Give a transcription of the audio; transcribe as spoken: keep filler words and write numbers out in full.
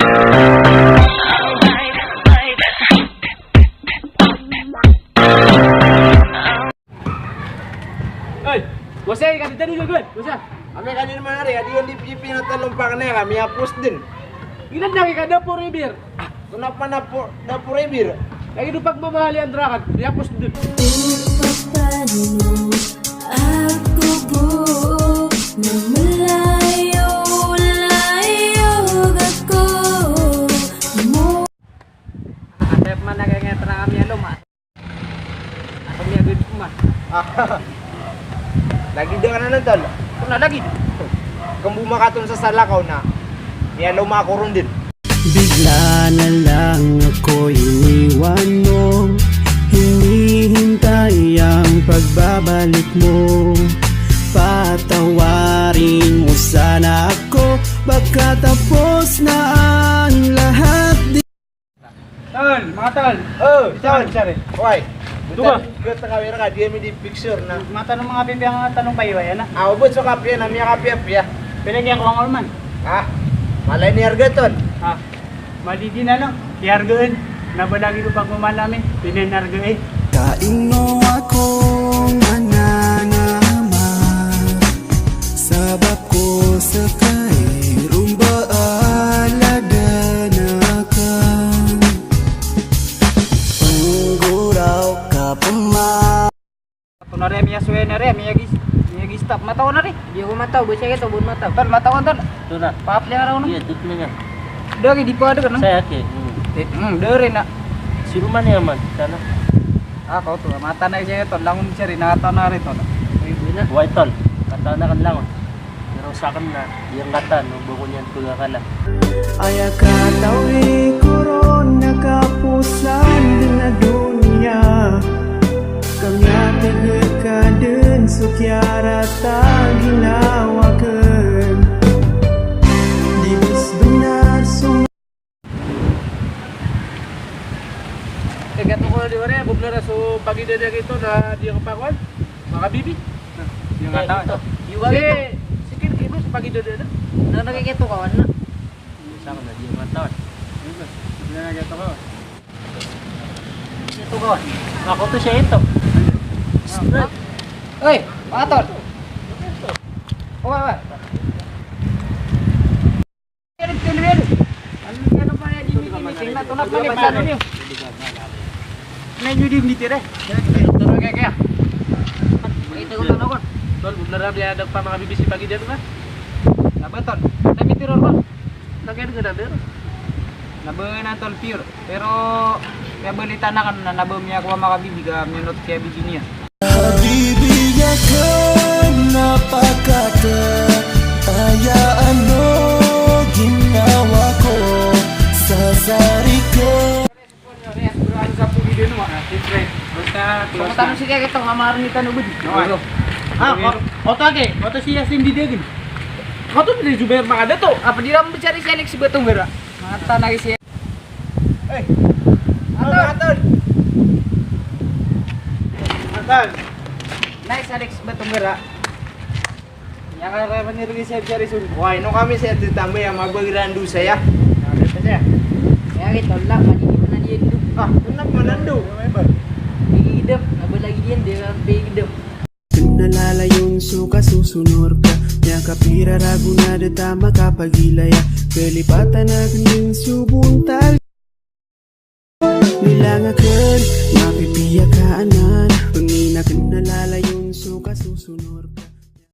Ay, wasay ka dito, dito, dito, wasa? Ami ka dito man ari, adi yan di pipi na talong pa kanila, miyapos din. Ginan lagi ka da forever. Ah, kenapa na po, na forever? Lagi do pagmamahal yan, drakat, miyapos din. Paano ako po na malayo-layo ako mo? Atep man na kaya nga tara kami alo, ma. Ako niya good ma. Ah. Lagi da ka na, tol. Ako na lagi. Kembo makaton sa salakaw na. Niya loma ako ron din. Bigla na lang ako iniwan mo. Hinihintay ang pagbabalik mo. Patawarin mo sana ako. Baka tapos na ang lahat. Tol, mga tol. Oh, tol. Sorry. Why? Tuga. Gata ka, wala ka, di kami di picture na. Mata ng mga pipi ang tanong pa iwa yan, ah. Ah, ubod sa kape na, miya kape-kape, ah. Pila kaya ko ang olman? Ah, malay ni Argaton. Ah, mali din, ano? Kiyargaan. Nabalagi ko pagmamahal namin. Pinanarga eh. Kaino ako mananama, sabap ko sa kay rumba ala dana ka. Panggoraw ka pama. Ato na ri, miya suwe na ri, miya gis, miya gis tap. Mataw na ri. Di ako mataw, bo siya ito, bo mataw. Tol, mataw ka, tol. Ito na. Paap liya ka raw, no? Iya, ito na nga. Dagi, di pa ada ka, no? Saya ke. Hmm. Eh, hmm, dari na. Sino man yan, man? Sana. Ah, kaw to. Mata na siya ito. Langon siya rin. Nakataw na rin, tol. Ay, di na. Why, tol? Kataw na kan langon. Pero sa akin na, yung kata, no, bako niyan, tuga ka na. Aya katawi ko ron na kapusan din na dunya. Kami a tig ka dun so kiyarata ginawa kn. Di bes benar so Tig ka to ko di wari, bo benar so pagidada gito na di ka pakuan, makabibi. Di nga tao. Di wari. Si, si Kirkir so pagidada na. Na nakikito ka wan na. Sa akin na di nga tao. Di nga tao. Ito ko. Ako to siya ito. Oy, mga tol. Oy, oy. Ano, ano pa niya di meeting, meeting na, tunap na, ano niyo? Ano niyo di meeting, eh? Tunap kaya, kaya. Ito ko, tunap ko. Tol, bo na rap ya, dagpa makabibi si pagidada na. Laban, tol. Dami tiror, tol. Lagyan ka na, pero. Laban, tol, pure. Pero, kaya balita na kan, na, na ba miyakowa makabibi ka, miyonot kaya bibi niya. Habibi, ya ka, napakata, aya ano ginawa ko, sasari ka. Basta, basta. Tano si kaya ito, mamarin ito, no, budi. Ah, oto ake, oto si Yasin di dagin. Oto di Jubair makadato. Apa di ram bicara si Alex Batubara? Mata na si Hey! Atol! Atol! Atol! Nice, Alex, ba tong gara? Aya ka raya manirigi siya biya risun. Wai, no kami saya di tambay a mabagiran do saya. Kami pa siya. Kaya ito, la, mali di manandiyan do. Ah, kenapa manando? Pigidap, nabalagi diyan, di pigidap. Kena lalayon so kasosonorka, miyakapira ragon a da ta makapagilaya, kalipatan aken den so bontal. Bilang aken, mapipiya ka anan, pengina kena lalayon so kasosonorka.